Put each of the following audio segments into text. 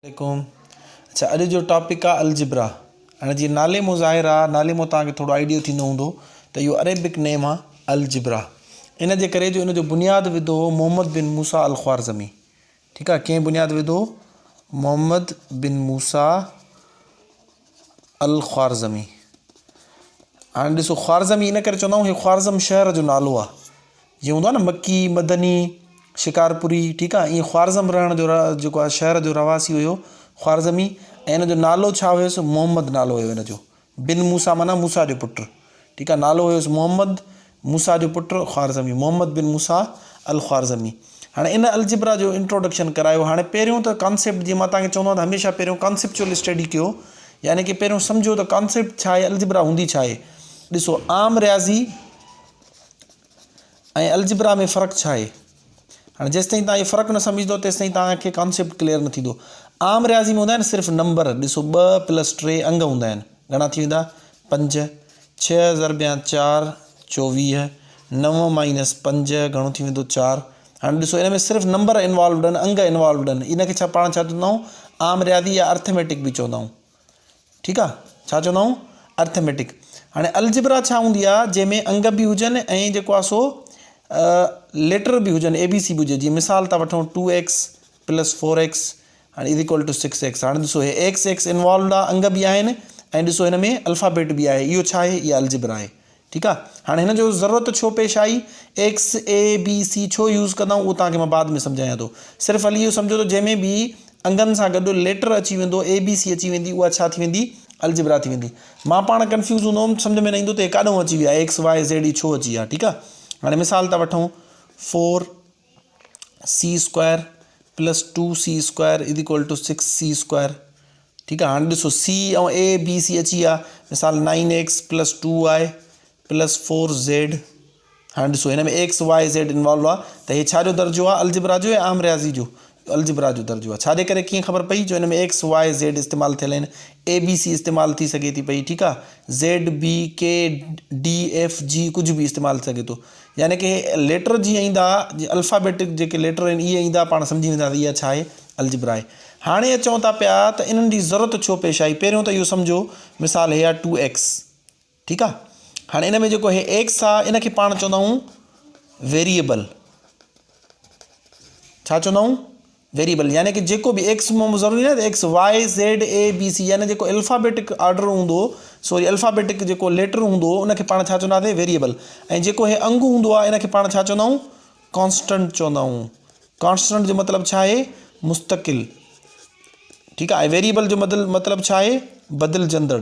عليڪم اڇا اڄ جو ٽاپڪ آ الجبرا هاڻي جيئن نالي مون ظاهر آ نالي مون توهان کي ٿورو آئيڊيو ٿيندو هوندو ته اهو عريبڪ نيم آ الجبرا ان جي ڪري جو ان جو بنياد وڌو هو محمد بن موسيٰ الخوارزمي ٺيڪ آ ڪنهن بنياد وڌو محمد بن موسيٰ الخوارزمي هاڻي ڏسو خوارزمي ان ڪري چوندا آهيون هي خوارزم شهر جو نالو آ جيئن هوندو آهي نه مڪي، مدني، شڪارپوري ٺيڪ آهي ائين خوارزم رهڻ جو جيڪو آهي شهر جو رهواسي هيو خوارزمي ۽ ان جو نالو ڇا هيس محمد نالو هيو ان جو بن موسيٰ معنيٰ موسيٰ جو پٽ ٺيڪ آهي نالو هيس محمد موسيٰ جو پٽ خوارزمي محمد بن موسيٰ الخوارزمي هاڻي ان الجبرا جو انٽروڊڪشن ڪرايو هاڻي پهريون ته ڪانسيپٽ جيئن مان توهان کي چوندو آهيان ته هميشه پهريون ڪانسيپچوئل اسٽڊي ڪيو يعني ڪي پهريون سمجهو ته ڪانسيپٽ ڇا آهي الجبرا هوندي ڇا آهي ڏسو عام رياضي ۽ الجبرا ۾ فرق ڇا آهي؟ هاڻي جيستائين توهان اهو فرق نه سمجهندو تيستائين توهان کي ڪانسيپٽ ڪليئر نه ٿيندو. عام رياضي ۾ هوندا آهن صرف نمبر، ڏسو ٻه پلس ٽي انگ هوندا آهن، گهڻا ٿي ويندا؟ پنج، ڇهه ضربيان چار 24، نو مائنس پنج گهڻو ٿي ويندو چار. هاڻي ڏسو ان ۾ صرف نمبر انوالوڊ آهن، انگ انوالوڊ آهن، ان کي ڇا پاڻ ڇا چوندا آهيون؟ عام رياضي يا ارٿميٽڪ به چوندا آهيون. ٺيڪ آ ڇا چوندا آهيون ارٿميٽڪ هاڻي الجبرا ڇا هوندي آ جنهن ۾ انگ به هجن ۽ جيڪو آ سو ليٽر به هجن اي بي سي به هجي جيئن مثال ٿا وٺون two x plus four x هاڻي is equal two six X هاڻي ڏسو هي ايڪس ايڪس انوالوڊ آ انگ به آهن ۽ ڏسو هن ۾ الفابيٽ به آهي اهو ڇا آهي اها الجبرا آهي ٺيڪ آ هاڻي هن جو ضرورت ڇو پيش آئي ايڪس اي بي سي ڇو يوز ڪندا آهيون اهو توهان کي مان بعد ۾ سمجهايان ٿو صرف هلي اهو سمجهو ته جنهن ۾ به انگن سان گڏ ليٽر اچي ويندو اي بي سي اچي ويندي اها ڇا ٿي ويندي الجبرا ٿي ويندي مان پاڻ ڪنفيوز هوندو هوم سمجهه ۾ نه ايندو ته هي ڪاڏهون اچي ويا ايڪس واء زيڊ هي ڇو اچي ويا ٺيڪ آ هاڻي مثال ٿا وٺون four C square plus two C square is equal to six C square ٺيڪ آ هاڻي ڏسو سي ۽ اي بي سي اچي ويا مثال nine x plus two y plus four z هاڻي ڏسو هن ۾ ايڪس واء زيڊ انوالو آ ته هي ڇا جو درجو آ الجبرا جو يا عام رياضي جو الجبرا جو درجو آ ڇا جي ڪري ڪيئن خبر پئي جو هن ۾ ايڪس واء زيڊ استعمال ٿيل آهن اي بي سي استعمال ٿي سگهي ٿي پئي ٺيڪ آ Z B K D F G ڪجهه به استعمال ٿي سگهي ٿو يعني ڪي ليٽر جيئن ايندا الفابيٽڪ جيڪي ليٽر آهن اهي ايندا پاڻ سمجهي وينداسين اها ڇا آهي الجبرا آهي. هاڻي اچون ٿا پيا ته انهن جي ضرورت ڇو پيش آئي. پهريون ته اهو سمجهو مثال هي آهي ٽو ايڪس ٺيڪ آهي. هاڻي ان ۾ جيڪو هي ايڪس آهي ان کي پاڻ چوندا آهيون ويريبل. ڇا چوندا آهيون؟ ويريبل يعني ڪي جيڪو به ايڪس مون ضروري نه ته X Y Z A B C يعني جيڪو الفابيٽڪ آرڊر هوندو سوري الفابيٽڪ جيڪو ليٽر هوندو ان کي پاڻ ڇا چونداسين ويريبل ۽ جيڪو هي انگ هوندو آهي ان کي پاڻ ڇا چوندا آهيون ڪانسٽنٽ چوندا آهيون. ڪانسٽنٽ جو مطلب ڇا آهي؟ مستقل. ٺيڪ آهي ۽ ويريبل جو مطلب ڇا آهي؟ بدلجندڙ.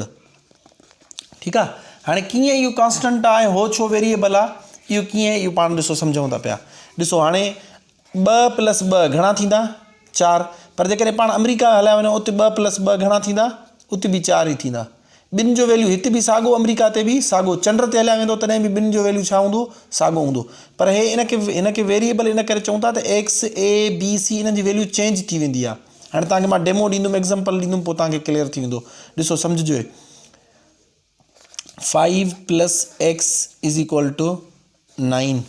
ٺيڪ آهي هاڻي ڪيئن اهو ڪانسٽنٽ آهي هو ڇو ويريبل آهي اهو ڪيئن اهو پاڻ ڏسو سمجهون ٿا پيا ڏسو هاڻي ٻه پلس ٻه گهڻا ٿيندا چار پر جيڪڏهن پاڻ آمريڪا هليا وڃون اتي ٻه پلس ٻه گهڻا ٿيندا اتي به چار ئي ٿيندا ٻن جو ويليو هت به ساڳو آمريڪا تي به ساڳو چنڊ تي هليا ويندو تڏهن به ٻن جو ويليو ڇا هوندو ساڳو هوندو پر هي ان کي هن کي ويريبل ان ڪري چئون ٿا ته ايڪس اي بي سي انهن جي ويليو چينج ٿي ويندي آهي هاڻي توهان کي مان ڊيمو ڏيندم ايگزامپل ڏيندم پوء توهان کي ڪليئر ٿي ويندو ڏسو سمجهجو five plus x is equal to nine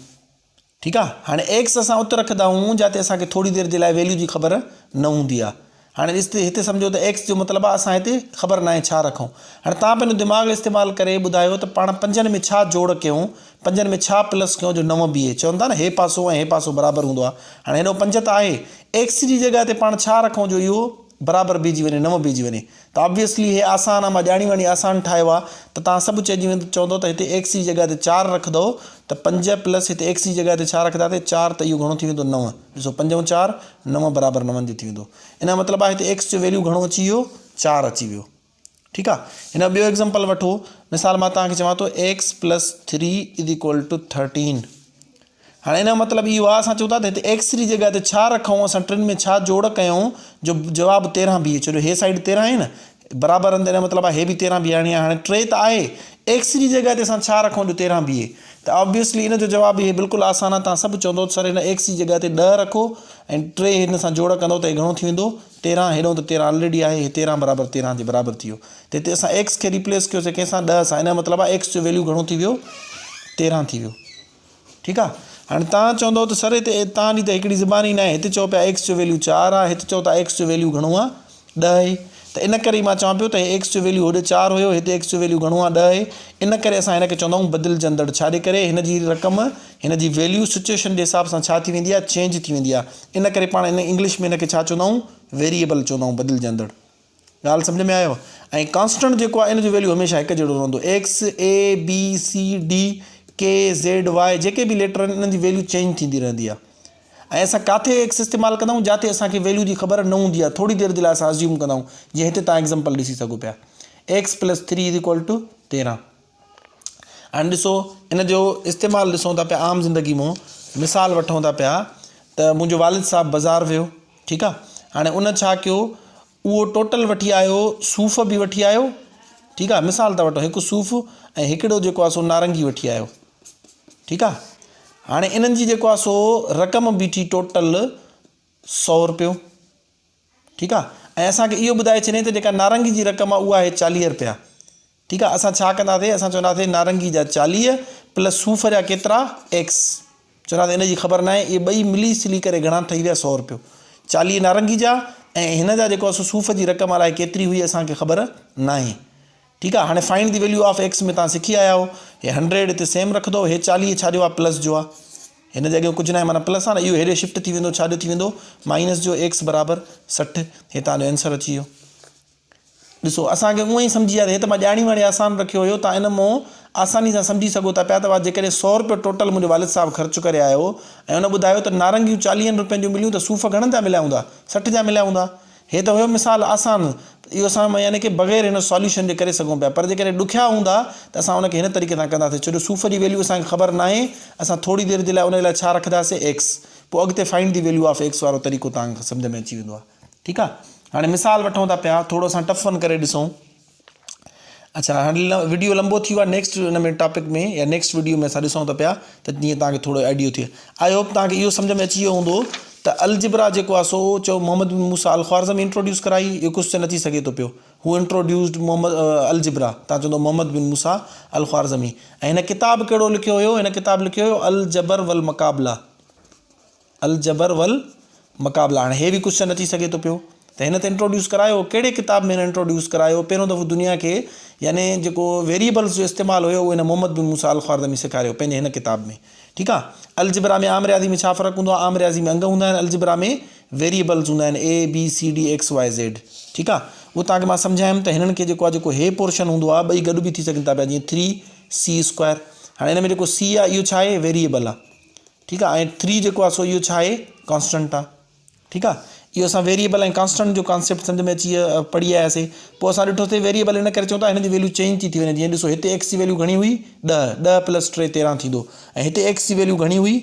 ٺيڪ آ هاڻي ايڪس اسان ات رکندا آهيون جاتي اسان کي ٿوري دير جي لاء ويليو جي خبر نه هوندي آ هاڻي ڏس ته هتي سمجهو ته ايڪس جو مطلب آ اسان هتي خبر ناهي ڇا رکون هاڻي توهان پنهنجو دماغ استعمال ڪري ٻڌايو ته پاڻ پنجن ۾ ڇا جوڙ ڪيون پنجن ۾ ڇا پلس ڪيون جو نو بيهي چون ٿا نه هي پاسو ۽ هي پاسو برابر هوندو آ هاڻي هيڏو پنج ته آهي ايڪس جي جڳهه تي پاڻ ڇا رکون جو اهو برابر بيهجي وڃي نو بيهجي وڃي ته آبويسلي هي آسان آ مان ڄاڻي واڻي آسان ٺاهيو آ ته توهان سڀ چئجي ويندو چوندو ته هتي ايڪس جي جڳهه تي چار رکندو ته پنج پلس هتي ايڪس جي جڳهه تي ڇا رکنداسين چار ته اهو گهڻو ٿي ويندو نو ڏسو پنج ۽ چار نو برابر نون جي ٿي ويندو ان جو مطلب آ هتي ايڪس جو ويليو گهڻو اچي ويو چار اچي ويو ٺيڪ آ هن جو ٻيو ايگزامپل وٺو مثال مان توهان کي چوان ٿو x plus three is equal to thirteen هاڻي ان جو مطلب اهو آهي اسان چئون ٿا ته هتي ايڪس جي جڳهه تي ڇا رکون اسان ٽن ۾ ڇا جوڙ ڪيون جو جواب 13 بيهي ڇو جو هي سائيڊ 13 آهي نه برابر آهن ته ان جو مطلب آهي هي به 13 بيهارڻي آهي هاڻي ٽي ته آهي ايڪس جي جڳهه تي اسان ڇا رکون جو 13 بيهي ته آبويسلي ان جو جواب هي بلڪل آسان آهي توهان سڀ چوندو ته سر هن ايڪس جي جڳهه تي 10 رکو ۽ ٽي هن سان جوڙ ڪندو ته هي گهڻو ٿي ويندو 13 هيڏو ته 13 آلريڊي آهي هي 13 برابر 13 جي برابر ٿي ويو ته هتي اسان ايڪس کي ريپليس ڪيوسي ڪنهن سان 10 سان ان جو مطلب آهي ايڪس جو ويليو گهڻو ٿي ويو 13 ٿي ويو ٺيڪ آ هاڻي توهان چوندو ته سر هتي توهان جي ته هڪڙي زبان ئي ناهي هتي چئو پيا ايڪس جو ويليو چار آ هتي چئو ٿا ايڪس جو ويليو گهڻو آ. ڏهه آهي ته ان ڪري ئي مان چوان پيو ته هي ايڪس جو ويليو هوڏي چار هيو هتي ايڪس جو ويليو گهڻو آهي ڏهه آهي ان ڪري اسان هن کي چوندا آهيون بدلجندڙ ڇا جي ڪري هن جي رقم هن جي ويليو سچويشن جي حساب سان ڇا ٿي ويندي آهي چينج ٿي ويندي آهي ان ڪري پاڻ ان انگلش ۾ هن کي ڇا چوندا آهيون ويريبل چوندا آهيون بدلجندڙ. ڳالهه سمجهه ۾ آيو ۽ ڪانسٽنٽ جيڪو آهي ان جو ويليو هميشه هڪ جهڙو رهندو X A B C D K Z Y جيڪي به ليٽر آهن انهن جي ويليو چينج ٿيندي رهندي آهي ۽ اسان ڪاٿي ايڪس استعمال ڪندا آهيون جاتي اسانکي ويليو جي خبر نه هوندي آهي ٿوري دير جي لاء اسان ازيوم ڪندا آهيون جيئن هتي تان ايگزامپل ڏسي سگهو پيا X plus three is equal to 13 هاڻي ڏسو ان جو استعمال ڏسون ٿا پيا عام زندگي مون مثال وٺون ٿا پيا ته منهنجو والد صاحب بازار ويو ٺيڪ آ هاڻي ان ڇا ڪيو اهو ٽوٽل وٺي آيو صوف به وٺي آيو ٺيڪ آ مثال ٿا وٺون هڪ صوف ۽ هڪڙو جيڪو آ سو نارنگي وٺي آيو ٺيڪ آ هاڻي انهن جي جيڪو آ سو رقم بيٺي ٽوٽل سو روپيو ٺيڪ آ ۽ اسان کي اهو ٻڌائي ڇڏيائين ته جيڪا نارنگي جي رقم آ اها آهي 40 روپيا ٺيڪ آ اسان ڇا ڪنداسين اسان چونداسين نارنگي جا 40 پلس صوف جا ڪيترا ايڪس چونداسين ان جي خبر ناهي اهي ٻئي ملي سلي ڪري گهڻا ٺهي ويا 100 روپيو 40 نارنگي جا ۽ هن جا جيڪو آ سو صوف جي رقم الائي ڪيتري هئي اسان کي خبر ناهي ٺيڪ آ هاڻي find the value of X ۾ توهان سکي آيا آهيو هي هنڊريڊ هتي سيم رکندو هي 40 ڇا جو آ پلس جو آ هن جي اڳيان ڪجهه ناهي معنيٰ پلس آ نه اهو هيڏي شفٽ ٿي ويندو ڇا جو ٿي ويندو مائنس جو ايڪس برابر 60 هي توهان جو آنسر اچي ويو ڏسو اسان کي اونئن ئي سمجهي آيو هي ته مان ڄاڻي واڻي آسان رکيو هيو تان ان مون آساني سان سمجهي سگهو ٿا پيا ته جيڪڏهن 100 روپيو ٽوٽل منهنجو والد صاحب خرچ ڪري آيو ۽ ان ٻڌايو ته نارنگيون چاليهن روپين جون مليون ته صوف گهڻن جا مليا هوندا 60 جا مليا هوندا هي ته هيو مثال آسان، اهو اسان يعني ڪه بغير هن ساليوشن جي ڪري سگهون پيا پر جيڪڏهن ڏکيا هوندا ته اسان ان کي هن طريقي سان ڪنداسين ڇو جو صوف جي ويليو اسان کي خبر ناهي اسان ٿوري دير جي لاء ان جي لاء ڇا رکنداسين ايڪس پوء اڳتي find the value of X وارو طريقو توهان کي سمجهه ۾ اچي ويندو آهي ٺيڪ آهي هاڻي مثال وٺون ٿا پيا ٿورو اسان ٽف ون ڪري ڏسون اڇا هاڻي وڊيو لمبو ٿي ويو آهي نيڪسٽ ان ۾ ٽاپڪ ۾ يا نيڪسٽ وڊيو ۾ اسان ڏسون ٿا پيا ته جيئن توهان کي ٿورو آئيڊيو ٿئي I hope توهان کي اهو سمجھ ۾ اچي ويو هوندو ته الجبرا جيڪو آهي سو چئو محمد بن موسيٰ الخوارزمي انٽروڊيوس ڪرائي اهو ڪوسچن اچي سگهي ٿو پيو هو انٽروڊيوسڊ محمد الجبرا توهان چوندو محمد بن موسيٰ الخوارزمي ۽ هن ڪتاب ڪهڙو لکيو هيو هن ڪتاب لکيو هيو الجبر والمقابله الجبر والمقابله هاڻي هي به ڪوسچن اچي سگهي ٿو پيو ته هن ته انٽروڊيوس ڪرايو ڪهڙي ڪتاب ۾ هن انٽروڊيوس ڪرايو پهريون دفعو دنيا کي يعني جيڪو ويريبلز جو استعمال هيو اهو هن محمد بن موسيٰ الخوارزمي سيکاريو پنهنجي هن ڪتاب ۾ ٺيڪ آ الجبرا ۾ عام رياضي ۾ ڇا فرق هوندو آ عام رياضي ۾ انگ هوندا آهن الجبرا ۾ ويريبلز هوندا آهن A B C D X Y Z ٺيڪ آ اهو توهان کي مان سمجهايم ته هنن کي جيڪو آ جيڪو هي پورشن هوندو آ ٻئي گڏ به ٿي سگهن ٿا پيا جيئن ٿري سي اسڪوائر هاڻي هن ۾ جيڪو سي آ اهو ڇا آهي ويريبل آ ٺيڪ آ ۽ ٿري جيڪو آ سو اهو ڇا آهي ڪانسٽنٽ آ ٺيڪ آ اهو اسان ويريبل ۽ ڪانسٽنٽ جو ڪانسيپٽ سمجھ ۾ اچي ويو پڙهي آياسي پوء اسان ڏٺوسي ويريبل ان ڪري چون ٿا هن جي ويليو چينج ٿي ٿي وڃي جيئن ڏسو هتي ايڪس جي ويليو گهڻي هئي ڏهه ڏهه پلس ٽي 13 ٿيندو ۽ هتي ايڪس جي ويليو گهڻي هئي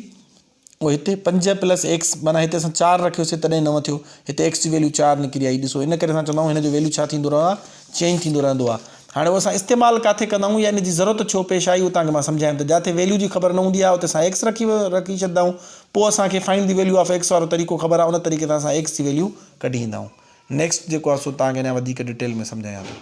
اهو هتي پنج پلس ايڪس معنيٰ هتي اسان چار رکيوسي تڏهن نو ٿيو هتي ايڪس جي ويليو چار نڪري آئي ڏسو ان ڪري اسان چوندا آهيون هن جو ويليو ڇا ٿيندو رهندو آهي چينج ٿيندو رهندو آهي هاڻي اهو اسان استعمال ڪاٿي ڪندا آهيون يا ان جي ضرورت ڇو پيش آئي اهو توهان کي مان سمجهايم ته جاٿي ويليو جي خبر نه هوندي آهي اتي اسان ايڪس رکي رکي ڇڏندا آهيون پوء اسان کي find the value of X وارو طريقو خبر آهي ان طريقي سان اسان ايڪس جي ويليو ڪڍي ايندا آهيون نيڪسٽ جيڪو آهي سو توهان کي اڃا وڌيڪ ڊيٽيل ۾ سمجهايان ٿو.